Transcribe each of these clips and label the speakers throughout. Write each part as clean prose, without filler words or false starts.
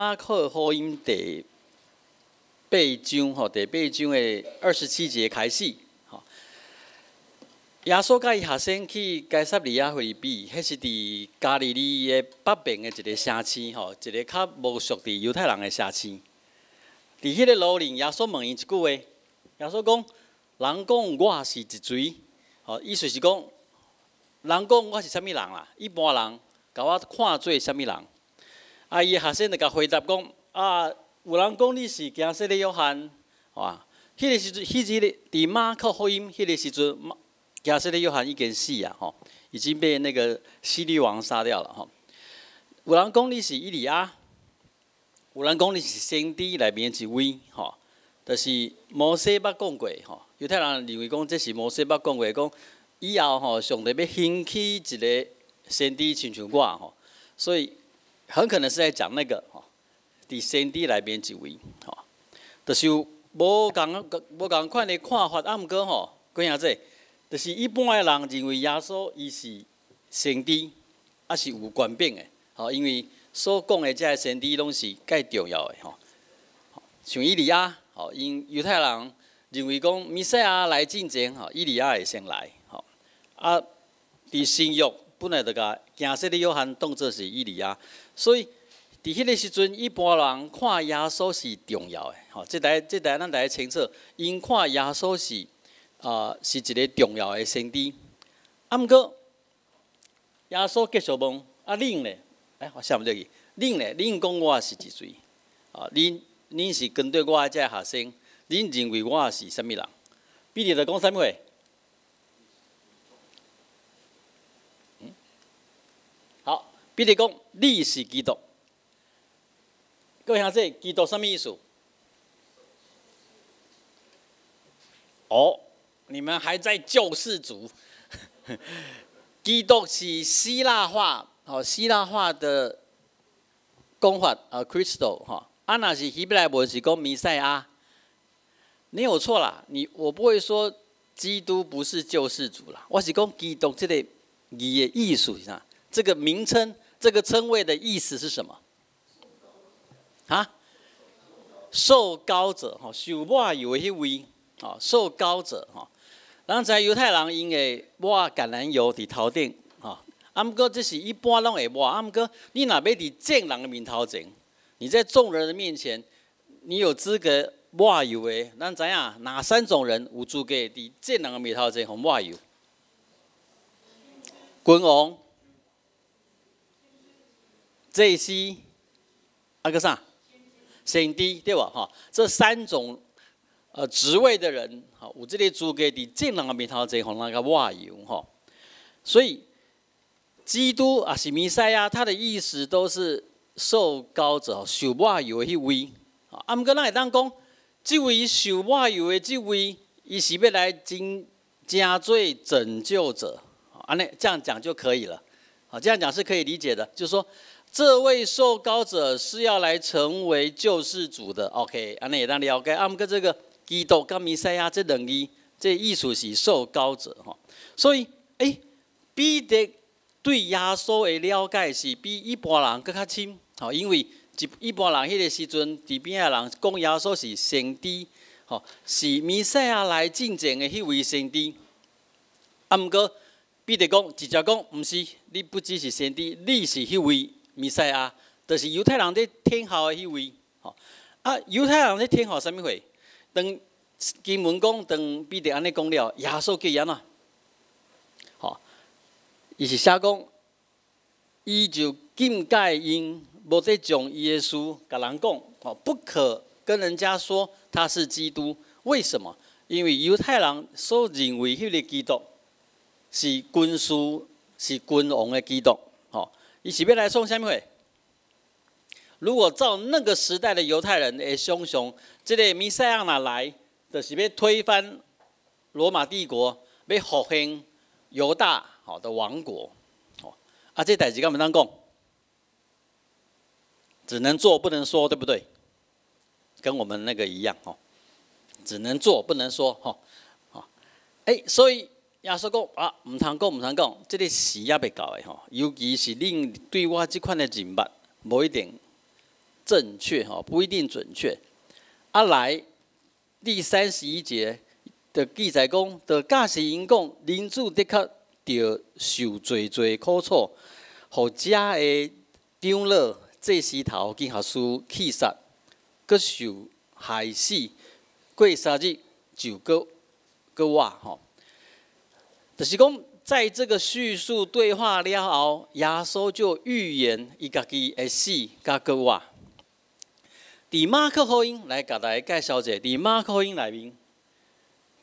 Speaker 1: 馬可福音第八章吼，第八章的27節開始吼。耶穌佮伊學生去該撒利亞腓立比，彼是佇加利利的北邊的一个城市吼，一个較無屬佇猶太人的城市。佇彼个路裡，耶穌問𪜶一句話，耶穌講：人講我是一誰？吼，意思是講，人講我是啥物人啦？一般人共我看做啥物人？啊，伊的學生就共回答講：啊，有人講你是驚洗的約翰，哇！彼个時陣，彼個佇馬可福音彼个時陣，驚洗的約翰已經死啊，吼，已經被那個希律王殺掉了，吼。有人講你是以利亞，有人講你是先知內面一位，吼，就是摩西捌講過，吼，猶太人認為講這是摩西捌講過，講以後吼，上帝欲興起一个先知親像我，吼，所以很可能是在講那個吼，佇先知內面一位，吼，就是有無仝無仝款的看法，啊，毋過吼，幾兄姊，就是一般的人認為耶穌伊是先知，抑是有權柄的，吼，因為所講的這个先知攏是蓋重要的，吼，像以利亞，吼，𪜶猶太人認為講彌賽亞來進前，吼，以利亞會先來，吼，啊，佇新約本來就共驚洗的約翰當做是以利亞，所以佇彼个時陣，一般人看耶穌是重要的，吼，這代這代咱大家清楚，𪜶看耶穌是啊是一个重要的先知。啊，毋過耶穌繼續問：啊，恁咧？欸，我寫毋著去。恁咧？恁講我是一誰？啊，恁恁是跟綴我的這个學生，恁認為我是啥物人？彼得就講啥物話？好，彼得講你是基督。各位兄弟，基督啥物意思？哦，你們還在救世主？基督是希臘話，哦，希臘話的講法啊，Christo 哈，啊，若是希伯來文是講彌賽亞。你有錯啦，你我不會說基督不是救世主啦，我是講基督這個字的意思是啥？這個名稱、這個稱謂的意思是什麼？啊？受膏者，吼，受抹油的彼位，吼，受膏者，吼。咱知猶太人𪜶會抹橄欖油佇頭頂，吼。啊，毋過這是一般攏會抹，啊，毋過你若欲佇眾人的面頭前，你在眾人的面前，你有資格抹油的。咱知影哪三種人有資格佇眾人的面頭前予抹油？君王、祭司，啊閣啥？先知對無？吼，這三種職位的人，吼，有這个資格佇眾人的面頭前予人共抹油，吼。所以，基督抑是彌賽亞，他的意思都是受膏者，受抹油的彼位。啊，毋過咱會當講，這位受抹油的這位，伊是欲來真成做拯救者。按呢這樣講就可以了。好，這樣講是可以理解的，就是說，這位受膏者是要來成為救世主的，OK，按呢會當了解。啊，毋過這個基督佮彌賽亞這兩字，這意思是受膏者，吼。所以，欸，彼得對耶穌的了解是比一般人閣較深，吼，因為一一般人彼个時陣，佇邊仔人講耶穌是先知，吼，是彌賽亞來進前的彼位先知。啊，毋過彼得講，直接講，毋是，你不只是先知，你是彼位彌賽亞，就是猶太人咧等候的彼位，吼。啊，猶太人咧等候啥物貨？當經文講，當彼得按呢講了，耶穌叫伊按怎？吼，伊是寫講，伊就禁戒𪜶，無得將伊的事共人講，吼，不可跟人家說他是基督。為什麼？因為猶太人所認為彼个基督是軍事、是君王的基督，吼。伊是欲來創啥物貨？如果照那個時代的猶太人的想象，這个彌賽亞若來，就是欲推翻羅馬帝國，欲復興猶大吼的王國。啊，這代誌敢會當講？只能做不能說，對不對？跟我們那個一樣，吼，只能做不能說，吼，欸，所以耶穌講啊，毋通講，毋通講，這个時猶未到的吼，尤其是恁對我這款的人物，無一定正确吼，不一定准确。啊，來第31節的記載講，就教示𪜶講，人子的確著受濟濟苦楚，予遮的長老、祭司頭、經學師棄殺，閣受害死，過3日就閣活吼。就是講，在這個敘述對話了後，耶穌就預言伊家己會死佮復活。佇馬可福音來共大家介紹者，佇馬可福音內面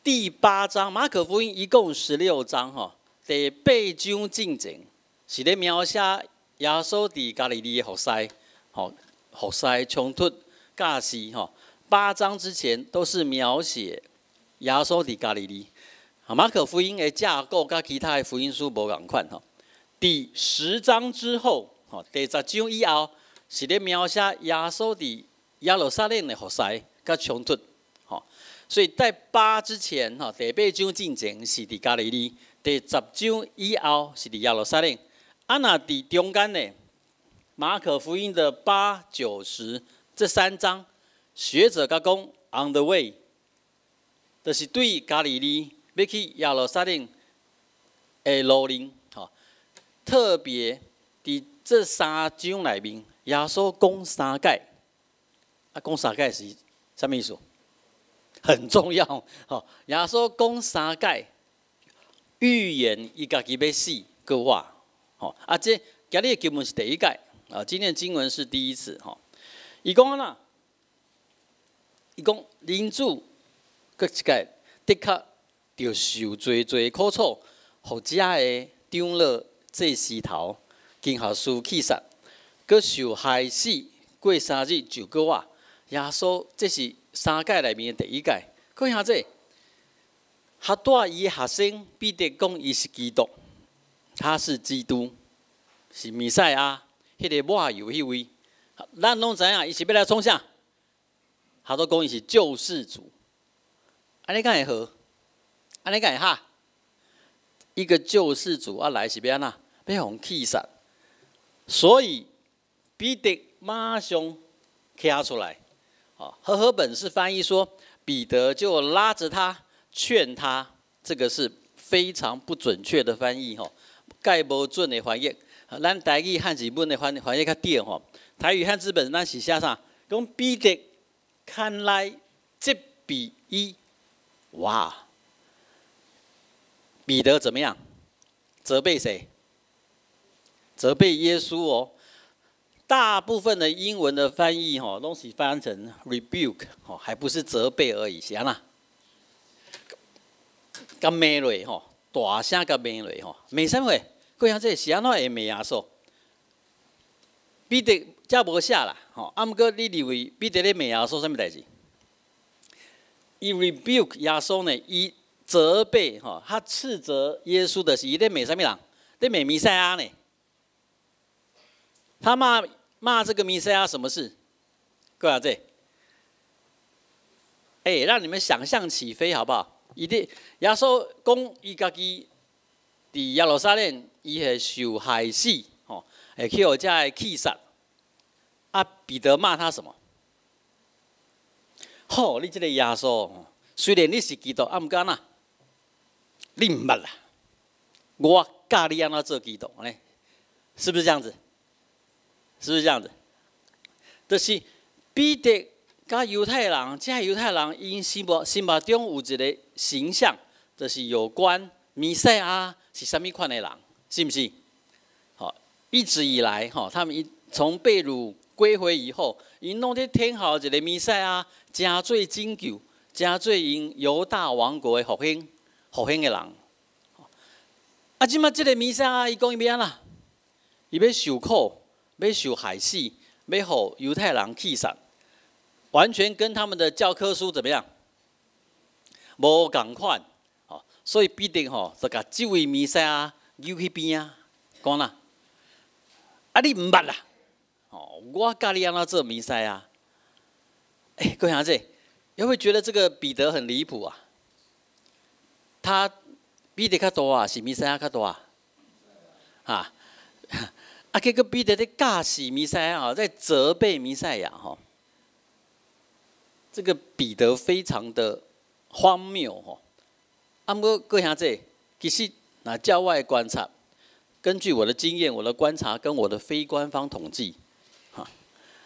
Speaker 1: 第八章，馬可福音一共16章吼，第八章進前是咧描寫耶穌佇加利利的服侍，吼，服侍衝突教示吼。八章之前都是描寫耶穌佇加利利。馬可福音的架構佮其他的福音書無仝款吼。第10章之後，吼，第10章以後是咧描寫耶穌佇耶路撒冷的服侍佮衝突，吼。所以在八之前，吼，第八章進前是佇加利利，第10章以後是佇耶路撒冷。啊，若佇中間呢，馬可福音的八、九、十這三章，學者佮講 on the way，就是對加利利欲去耶路撒冷的路程，吼，特別佇這三章內面，耶穌講三擺，啊，講三擺是啥物意思？很重要，吼！耶穌講三擺，預言伊家己欲死閣活，吼！啊，這今日的經文是第一擺，啊，今天的經文是第一次，吼。伊講按怎？伊講人子閣一擺的確著受濟濟苦楚，予遮的長老、祭司頭、經學師棄殺，閣受害死，過三日就閣活。耶穌這是三擺內面的第一擺。閣兄弟，他帶伊的學生彼得講伊是基督，他是基督，是彌賽亞，彼個抹油彼位。咱攏知影，伊是欲來創啥？他都講伊是救世主。按呢敢會好？按呢敢會哈？一個救世主啊來是欲按怎？欲予人棄殺。所以彼得馬上徛出來。和合本是翻譯說，彼得就拉着他勸他，這個是非常不準確的翻譯吼，蓋無準的翻譯。咱台語漢字本的翻譯較對吼，台語漢字本咱是寫啥？講彼得牽來責備伊，哇！彼得怎麼樣？責備誰？責備耶穌哦。大部分的英文的翻譯吼，攏是翻成 rebuke 吼，還不是責備而已，是按怎？共罵落吼，大聲共罵落吼，罵啥貨？各位兄弟是按怎會罵耶穌？彼得遮無寫啦，吼，啊，毋過你認為彼得咧罵耶穌啥物代誌？伊 rebuke 耶穌呢？伊責備吼，他斥責耶穌的是伊咧罵啥物人？咧罵彌賽亞呢？他罵這個彌賽亞什麼事？各位這，哎，讓你們想象起飛好不好？伊咧耶穌講伊家己佇耶路撒冷，伊會受害死，吼，會去予遮的棄殺。啊，彼得罵他什麼？吼，你這個耶穌，雖然你是基督，啊，毋過按怎，你毋捌啦。我教你按怎做基督呢？是不是這樣子？是不是這樣子？就是彼得佮猶太人，這猶太人𪜶心目中有一個形象，就是有關彌賽亞是啥物款的人，是毋是？吼，一直以來，吼，他們一從被擄歸回以後，𪜶攏咧等候一個彌賽亞，成做拯救，成做𪜶猶大王國的復興的人。啊，這擺這個彌賽亞，伊講伊欲按怎？伊欲受苦，欲受害死，欲予猶太人棄殺，完全跟他們的教科書怎麼樣？無仝款，吼，所以彼得吼就共這位彌賽亞揪去邊仔，講啦，啊你毋捌啦，哦，我教你按怎做彌賽亞。哎，各位兄弟，有沒有覺得這個彼得很離譜啊？他彼得較大啊，是彌賽亞較大啊？啊，結果彼得咧教示彌賽亞，在責備彌賽亞吼。這個彼得非常的荒謬吼。啊，毋過各位兄弟，其實若照我的觀察，根據我的經驗、我的觀察跟我的非官方統計，哈，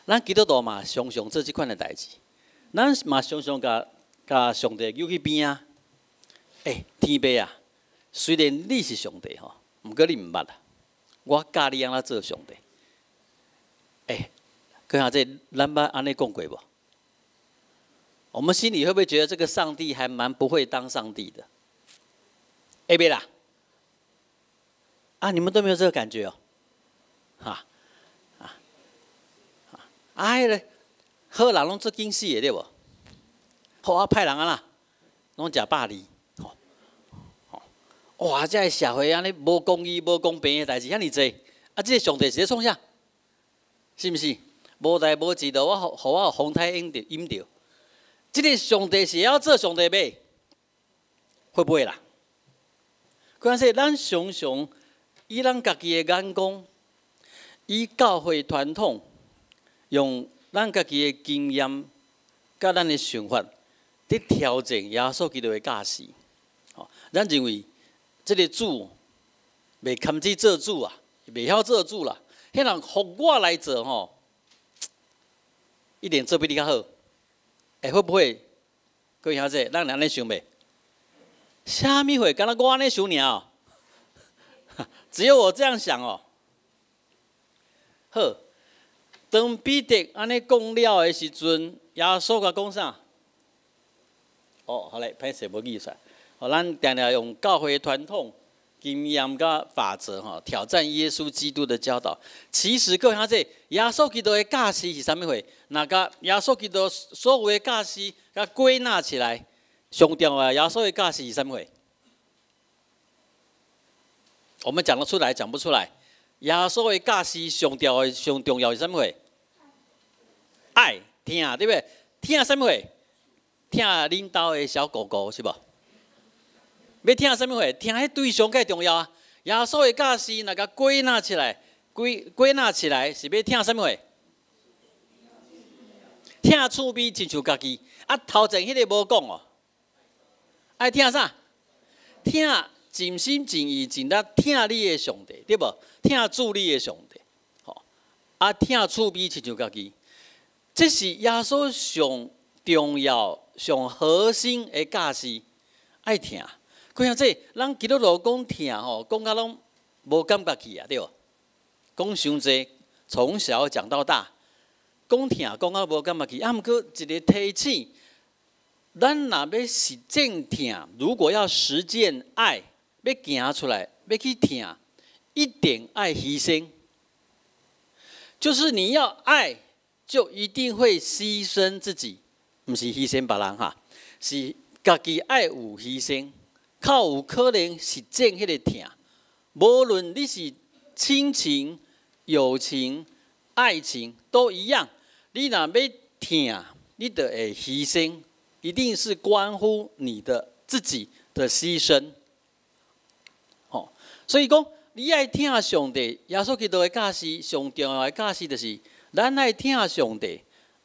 Speaker 1: 咱基督徒嘛常常做這款的代誌，咱嘛常常共共上帝丟去邊仔。欸，天父啊，雖然你是上帝吼，毋過你毋捌啊。我教你按怎做上帝。欸，各位兄弟，咱捌按呢講過無？我們心裡會不會覺得這個上帝還蠻不會當上帝的？會袂啦？啊，你們都沒有這個感覺哦？哈啊啊！啊，彼个好人攏做緊死的對無？好啊，歹人按怎？攏食百二。吼吼！哇！這个社會按呢無公義、無公平的代誌遐爾濟，啊！這个上帝是咧創啥？是毋是？無代無誌就我予我風颱淹著淹著。這个上帝是會曉做上帝袂？會不會啦？關係咱常常以咱家己的眼光，以教會傳統，用咱家己的經驗，佮咱的想法，佇挑戰耶穌基督的教示。吼，咱認為這个主袂堪去做主啊，袂曉做主啦。彼人予我來做吼，一定做比你較好。欸，會不會？各位兄弟，咱會按呢想袂？啥物會？敢若我按呢想爾哦？只有我這樣想哦。好，當彼得按呢講了的時陣，耶穌共講啥？哦，好咧，歹勢無記出來。哦，咱定定用教會傳統、經驗佮法則吼，挑戰耶穌基督的教導。其實各位兄弟，耶穌基督的教示是啥物貨？若共耶穌基督所有的教示，共歸納起來，上重要的耶穌的教示是啥物貨？我們講得出來，講不出來。耶穌的教示上重要的、上重要是啥物貨？愛，疼，對不對？疼啥物貨？疼恁兜的小狗狗是無？欲疼啥物貨？疼彼對象較重要啊！耶穌的教示若共歸納起來，歸歸納起來是欲疼啥物貨？疼厝邊親像家己。啊，頭前彼个無講哦。愛疼啥？疼盡心盡意盡力疼你的上帝，對無？疼主你的上帝，吼！啊，疼厝邊親像家己，這是耶穌上重要、上核心的教示，愛疼。各位兄弟，咱基督徒講疼吼，講甲攏無感覺去啊，對無？講傷濟，從小講到大，講疼講甲無感覺去。啊，毋過一个提醒，咱若欲實踐疼，如果要實踐愛，欲行出來，欲去疼，一定愛犧牲。就是你要愛，就一定會犧牲自己，毋是犧牲別人哈，是家己愛有犧牲，較有可能實踐彼个疼。無論你是親情、友情、愛情都一樣，你若欲疼，你就會犧牲，一定是關乎你的自己的犧牲。吼，所以講，你愛疼上帝，耶穌基督的教示，上重要的教示就是，咱愛疼上帝，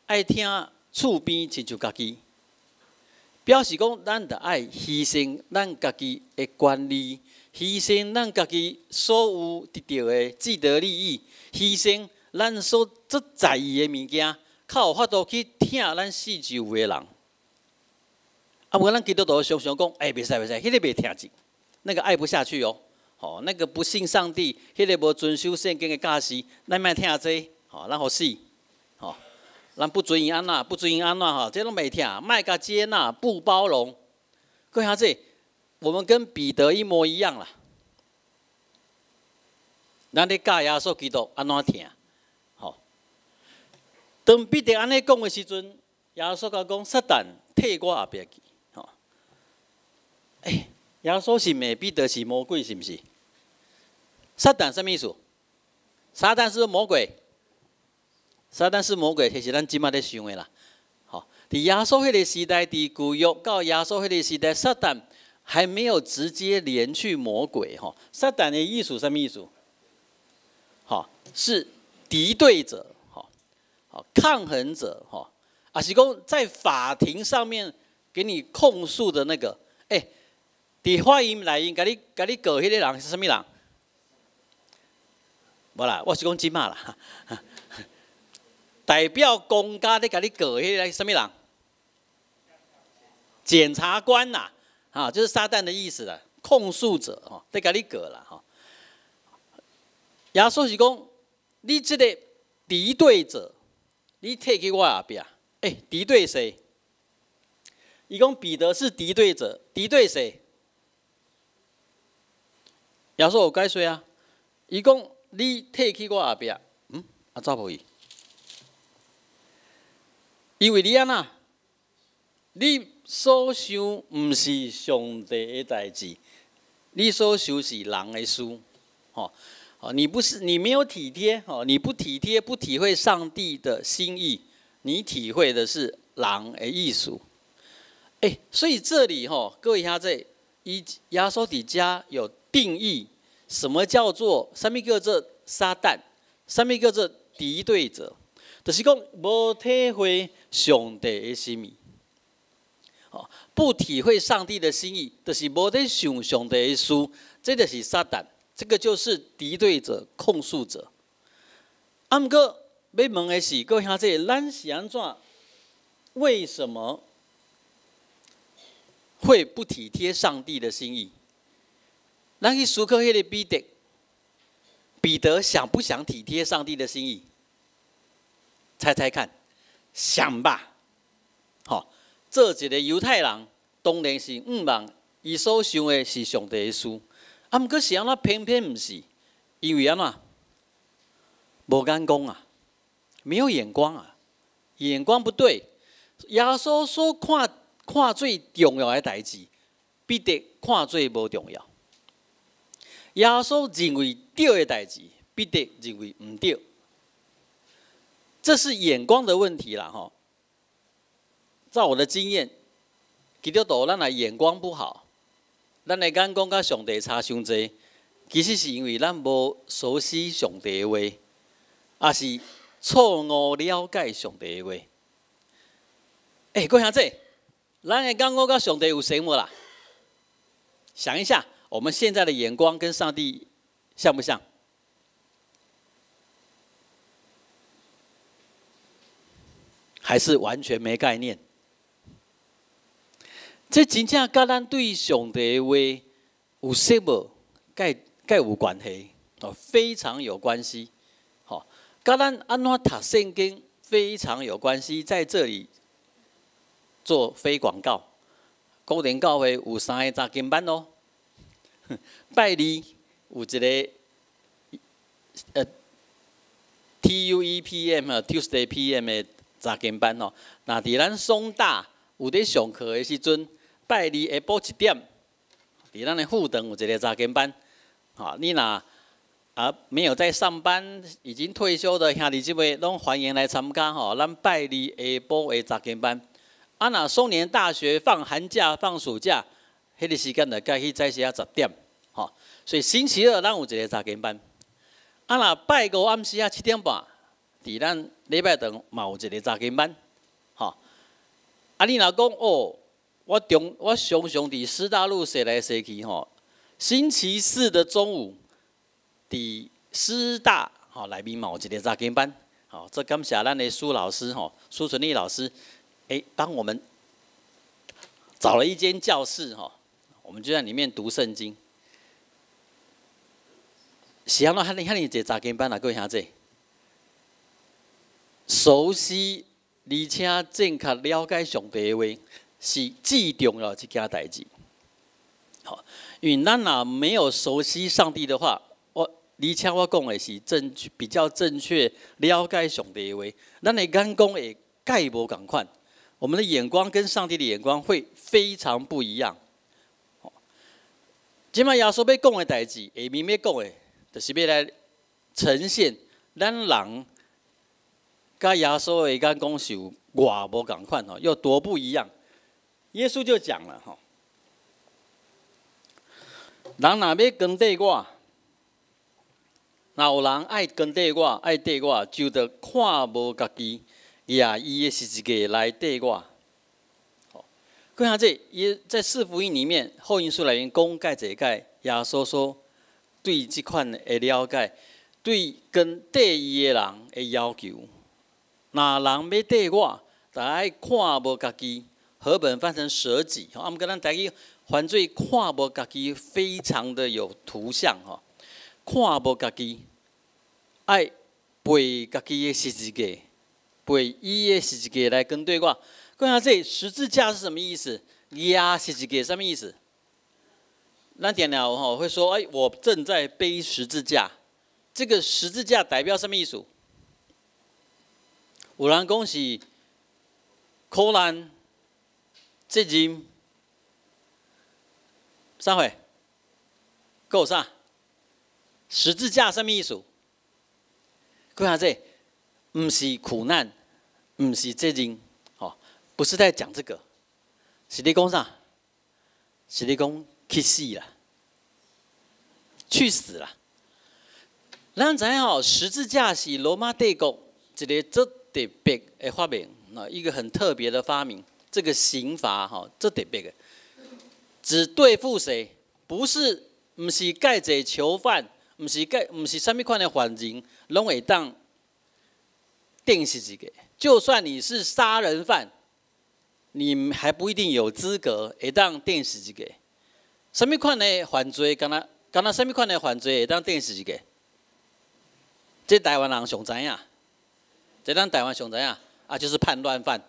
Speaker 1: 愛疼厝邊親像家己，表示講咱著愛犧牲咱家己的權利，犧牲咱家己所有得著的既得利益，犧牲咱所足在意的物件，較有法度去疼咱四周圍的人。啊，無咱基督徒常常講，欸，袂使袂使，彼个袂疼一，那個愛不下去哦。吼，那個不信上帝，彼个無遵守聖經的教示，咱莫疼這個，吼，咱予死，吼，咱不准伊按怎，不准伊按怎吼，這攏袂疼，莫共接納，不包容。各位兄弟，我們跟彼得一模一樣啦。咱咧教耶穌基督按怎疼？吼，當彼得按呢講的時陣，耶穌共講：撒旦退我後壁去。吼，欸，耶穌是罵彼得是魔鬼，是毋是？撒旦啥物意思？撒旦是魔鬼，撒旦是魔鬼，彼是咱這馬咧想的啦。吼，佇耶穌彼个時代，佇舊約到耶穌彼个時代，撒旦還沒有直接連去魔鬼。吼，撒旦的意思啥物意思？吼，是敵對者，吼，好，抗衡者，吼，啊是講在法庭上面給你控訴的那個，欸，佇法院內面共你告彼个人是啥物人？無啦，我是講這馬啦。代表公家咧共你告彼个是啥物人？檢察官呐，啊，就是撒旦的意思啦，控訴者吼，咧共你告啦吼。耶穌是講，你這個敵對者，你退去我後壁。欸，敵對誰？伊講彼得是敵對者，敵對誰？耶穌有解說啊。伊講你退去我後壁，啊走無去？因為你按怎？你所想毋是上帝的代誌，你所想是人的事，吼。哦，你不是你沒有體貼，哦，你不體貼，不體會上帝的心意，你體會的是人的意思。欸，所以這裡吼，各位兄弟，伊耶穌佇遮有定義，什麼叫做啥物叫做撒旦，啥物叫做敵對者，就是講無體會上帝的心意，哦，不體會上帝的心意，就是無咧想上帝的事，這就是撒旦。這個就是敵對者、控訴者。啊，毋過欲問的是，各位兄弟，咱是按怎？為什麼會不體貼上帝的心意？咱去思考彼个彼得，彼得想不想體貼上帝的心意？猜猜看，想吧。吼，做一个猶太人，當然是向望伊所想的是上帝的事。啊，毋過是按怎偏偏毋是？因為按怎？無眼光啊，沒有眼光啊，眼光不對。耶穌所看看做重要的代誌，彼得看做無重要。耶穌認為對的代誌，彼得認為毋對。這是眼光的問題啦，吼。照我的經驗，基督徒咱若眼光不好，咱的眼光佮上帝差傷濟，其實是因為咱無熟悉上帝的話，抑是錯誤了解上帝的話。欸，各位兄弟，咱的眼光佮上帝有相無啦？想一下，我們現在的眼光跟上帝像不像？還是完全沒概念？這真正佮咱對上帝的話有識無，蓋有關係哦，非常有關係。吼，佮咱按怎讀聖經非常有關係。在這裡做非廣告，古田教會有三个查經班哦。拜二有一个TUEPM 啊，Tuesday PM 的查經班哦。若佇咱松大有咧上課的時陣，拜二下晡1點，佇咱的副堂有一个查經班。吼，你若沒有在上班，已經退休的兄弟姊妹，攏歡迎來參加吼。咱拜二下晡的查經班。啊，若松年大學放寒假、放暑假，彼个時間就改去早時仔10點，吼。所以星期二咱有一个查經班。啊，若拜五暗時仔7點半，佇咱禮拜堂嘛有一个查經班，吼。啊，你若講哦，我常常佇師大路踅來踅去吼。星期四的中午，佇師大吼內面嘛有一个查經班，吼，這感謝咱的蘇老師吼，蘇純利老師，欸，幫我們找了一間教室吼，我們就在裡面讀聖經。是按怎遐爾遐爾濟查經班啊，各位兄弟，熟悉而且正確了解上帝的話，是至重要的一件代誌。好，因為咱若沒有熟悉上帝的話，而且我講的是正確，比較正確了解上帝的話，咱的眼光會蓋無仝款，我們的眼光跟上帝的眼光會非常不一樣。這擺耶穌欲講的代誌，下面欲講的，就是欲來呈現咱人佮耶穌的眼光是有偌無仝款吼，有多不一樣。耶穌就講了吼，人若欲跟綴我，若有人愛跟綴我，愛綴我，就著看無家己，舉伊的十字架來綴我。各位這耶在四福音裡面，福音書內面講蓋濟擺，耶穌所對這款的了解，對跟綴伊的人的要求。若人欲綴我，著愛看無家己。和本翻成捨己，啊，毋過咱台語翻做看無家己，非常的有圖像吼。看無家己，愛背家己的十字架，背伊的十字架來跟綴我。看下這十字架是什麼意思？壓十字架什麼意思？咱定定吼會說，哎，我正在背十字架。這個十字架代表什麼意思？有人講是苦難、責任、啥貨？閣有啥？十字架什麼意思？看下這，毋是苦難，毋是責任，吼，不是在講這個，是咧講啥？是咧講去死啦，去死啦！咱知影吼，十字架是羅馬帝國一个足特別的發明，一個很特別的發明。這個刑罰吼，足特別的，只對付誰？不是，毋是蓋濟囚犯，毋是蓋，毋是啥物款的犯人，攏會當釘十字架。就算你是殺人犯，你還不一定有資格會當釘十字架。啥物款的犯罪，敢若啥物款的犯罪會當釘十字架？這台灣人上知影，這咱台灣上知影啊，就是叛亂犯，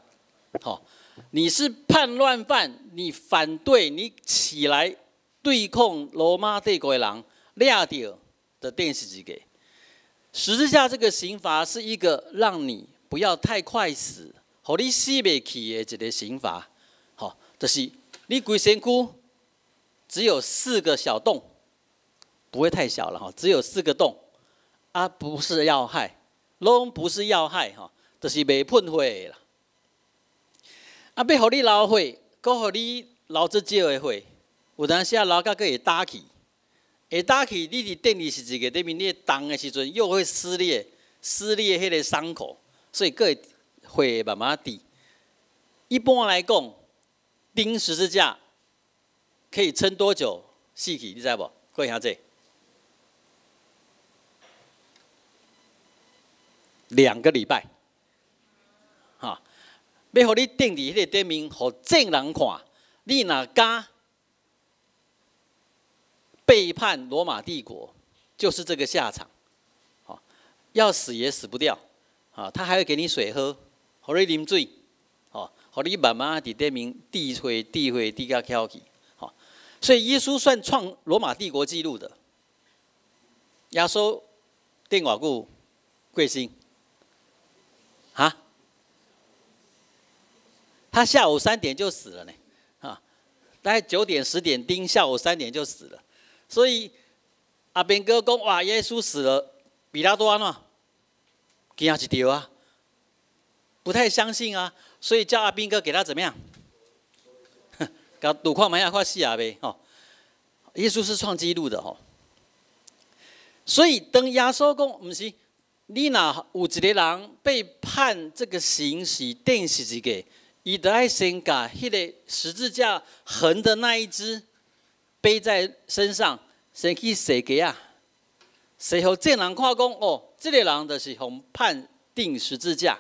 Speaker 1: 吼，你是叛亂犯，你反對，你起來對抗羅馬帝國的人，掠著就釘十字架。十字架這個刑罰是一個讓你不要太快死，予你死袂去的一個刑罰，吼，就是你規身軀只有四個小洞，不會太小了哈，只有四個洞，啊，不是要害，攏不是要害哈，就是袂噴血啦。啊，欲予你流血，閣予你流足少的血，有當時啊流甲閣會焦去，會焦去，你佇釘佇十字架頂面，你動的時陣又會撕裂，撕裂彼個傷口，所以閣會血會慢慢滴。一般來講，釘十字架可以撐多久死去？你知無？各位兄弟，2個禮拜，哈，欲予你釘佇彼个頂面，予眾人看，你若敢背叛羅馬帝國，就是這個下場，好，要死也死不掉，啊，他還會給你水喝，予你啉水，吼，予你慢慢佇頂面滴血、滴血、滴甲翹去，吼，所以耶穌算創羅馬帝國紀錄的。耶穌釘偌久過身？啊？他下午三點就死了呢，啊，大概9點10點釘，下午三點就死了。所以阿兵哥講哇，耶穌死了，彼拉多按怎？驚一跳啊，不太相信啊，所以叫阿兵哥給他怎麼樣？共賭看覓仔看死啊未？吼，耶穌是創紀錄的吼。所以當耶穌講，毋是你若有一個人被判這個刑是釘十字架，伊就愛先共彼个十字架橫的那一隻背在身上，先去踅街仔，踅予眾人看講哦，這個人就是予判釘十字架。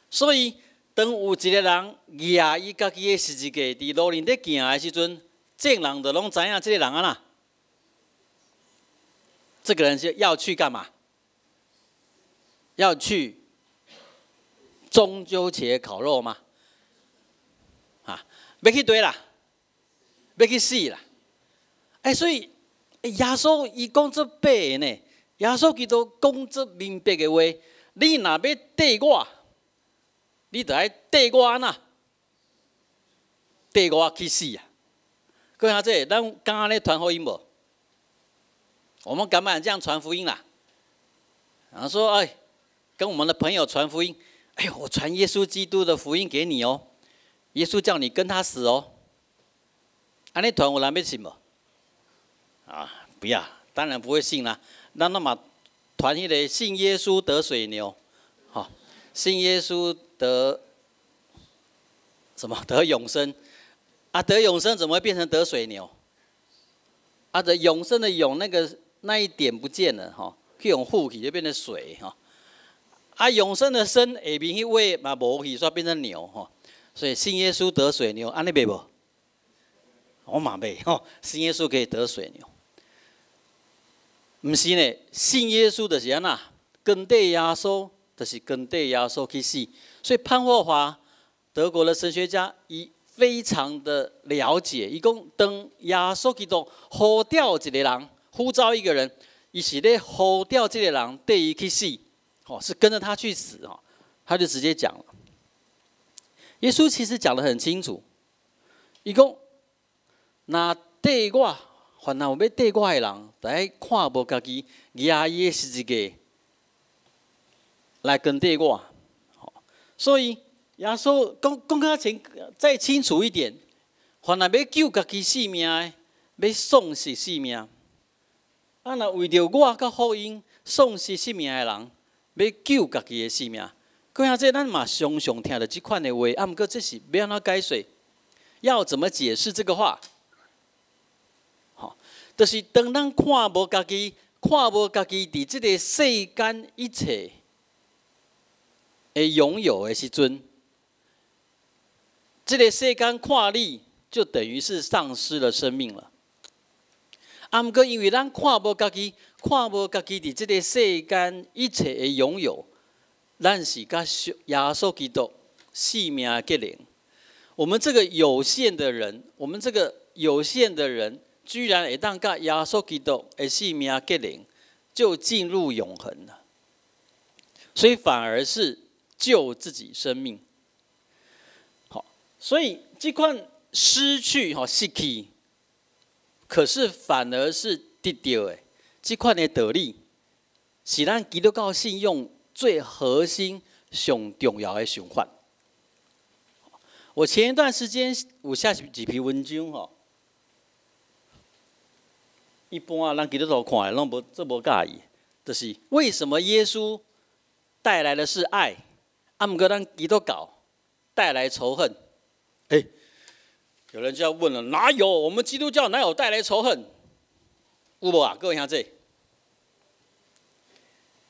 Speaker 1: 所以當有一個人舉伊家己的十字架佇路面咧行的時陣，眾人就攏知影這個人按怎？這個人是要去幹嘛？要去中秋節烤肉嗎？啊，欲去佗啦，欲去死啦！哎，所以耶穌伊講足白的呢，耶穌基督講足明白的話，你若欲綴我，你就愛綴我按怎？綴我去死啊！各位兄弟，咱敢按呢傳福音無？我們敢不敢這樣傳福音啦？然後說，哎，跟我們的朋友傳福音，哎呦，我傳耶穌基督的福音給你哦，耶穌叫你跟他死哦。按呢傳有人欲信無？啊，不要，當然不會信啦。咱攏嘛傳彼个信耶穌得水牛，吼，信耶穌得什麼？得永生。啊，得永生怎麼會變成得水牛？啊，得永生的永那個那一點不見了，吼，去予覆去就變成水，吼。啊，永生的生下面彼尾嘛無去，所以變成牛，吼。所以信耶穌得水牛，按呢袂無？我嘛袂吼，信耶穌可以得水牛。毋是呢，信耶穌就是按怎，跟綴耶穌就是跟綴耶穌去死。所以潘霍華，德國的神學家，伊非常的了解，伊講當耶穌基督呼召一个人，呼召一個人，伊是咧呼召這个人綴伊去死，哦，是跟着他去死哦，他就直接講了。耶穌其實講得很清楚，伊講若綴我，凡若有欲綴我的人，著愛看無家己，舉伊的十字架來跟綴我。所以耶穌講講較清，再清楚一點，凡若欲救家己性命的，欲喪失性命；啊，若為著我佮福音喪失性命的人，欲救家己的性命。各位兄弟，咱嘛常常聽著這款的話，啊，毋過這是欲按怎解釋？要怎麼解釋這個話？吼，就是當咱看無家己，看無家己佇這个世間一切的擁有的時陣，這个世間看你，就等於是喪失了生命了。啊，毋過因為咱看無家己，看無家己佇這个世間一切的擁有，咱是佮耶穌基督性命結連。我們這個有限的人，我們這個有限的人，居然會當佮耶穌基督的性命結連，就進入永恆了。所以反而是救自己生命。好，所以這款失去吼失去，可是反而是得著的。這款的道理，是咱基督教信仰最核心、上重要的想法。我前一段時間有寫一篇文章吼，一般啊，咱基督徒看的攏無這無佮意，就是為什麼耶穌帶來的是愛，啊，毋過咱基督教帶來仇恨？欸，有人就要問了，哪有我們基督教哪有帶來仇恨？有無啊？各位兄弟，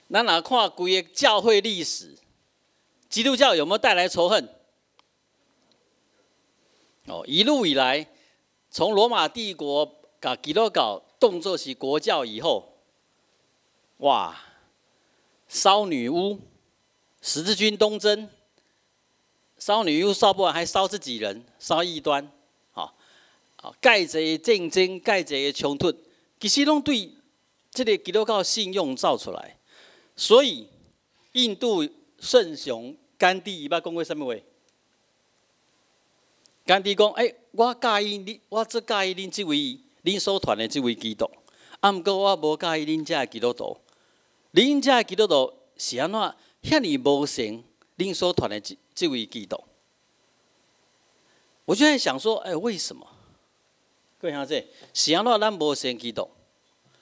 Speaker 1: 咱若看規个教會歷史，基督教有沒有帶來仇恨？哦，一路以來，從羅馬帝國共基督教當作是國教以後，哇，燒女巫、十字軍東征，燒女巫燒不完，還燒自己人，燒異端，好，啊，蓋濟戰爭，蓋濟衝突，其實攏對這个基督教信仰造出來。所以，印度聖雄甘地伊捌講過啥物話？甘地講：欸，我佮意你，我足佮意恁這位，恁所傳的這位基督。啊，毋過我無佮意恁遮的基督徒。恁遮的基督徒是按怎遐爾無神？恁所傳的這位基督，我就在想說：欸，為什麼？各位兄弟，是按怎咱無像基督？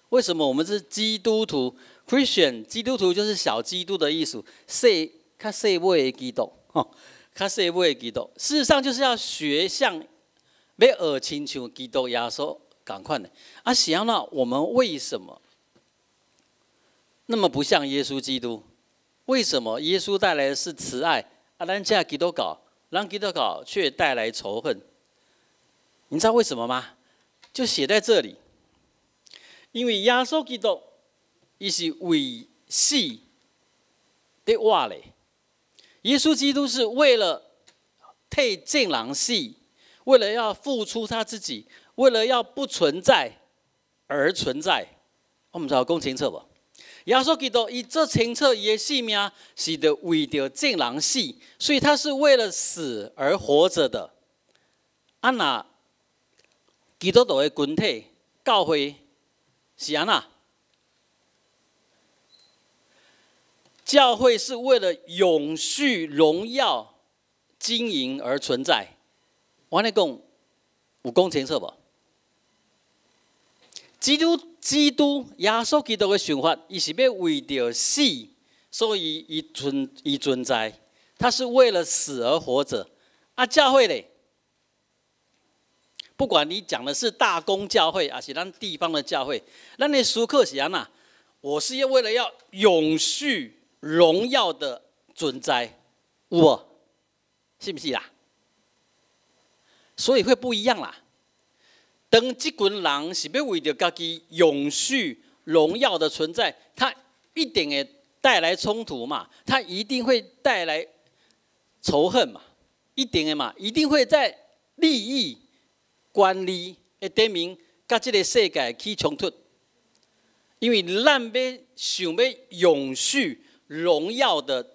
Speaker 1: 為什麼我們是基督徒？Christian 基督徒就是小基督的意思，細較細尾的基督，吼，較細尾的基督。事實上就是要學像欲學親像基督耶穌仝款的。啊，是按怎我們為什麼那麼不像耶穌基督？為什麼耶穌帶來的是慈愛，啊，咱這基督教，咱基督教卻帶來仇恨？你知道為什麼嗎？就寫在這裡，因為耶穌基督伊是為死佇活咧。耶穌基督是為了替眾人死，為了要付出他自己，為了要不存在而存在。我毋知有講清楚無？耶穌基督伊做清楚，伊的性命是著為著眾人死，所以他是為了死而活着的。啊，若基督徒的群體教會是按怎？教會是為了永續榮耀經營而存在。我按呢講有講清楚無？基督基督耶穌基督的想法，伊是欲為著死，所以伊存在，他是為了死而活着。啊，教會咧，不管你講的是大公教會，還是咱地方的教會，咱的思考是按怎？我是要為了要永續榮耀的存在，有無？是毋是啦？所以會不一樣啦。當這群人是欲為著家己永續榮耀的存在，他一定會帶來衝突嘛，他一定會帶來仇恨嘛，一定的嘛，一定會在利益、權力的頂面，佮這个世界起衝突。因為咱欲想欲永續榮耀的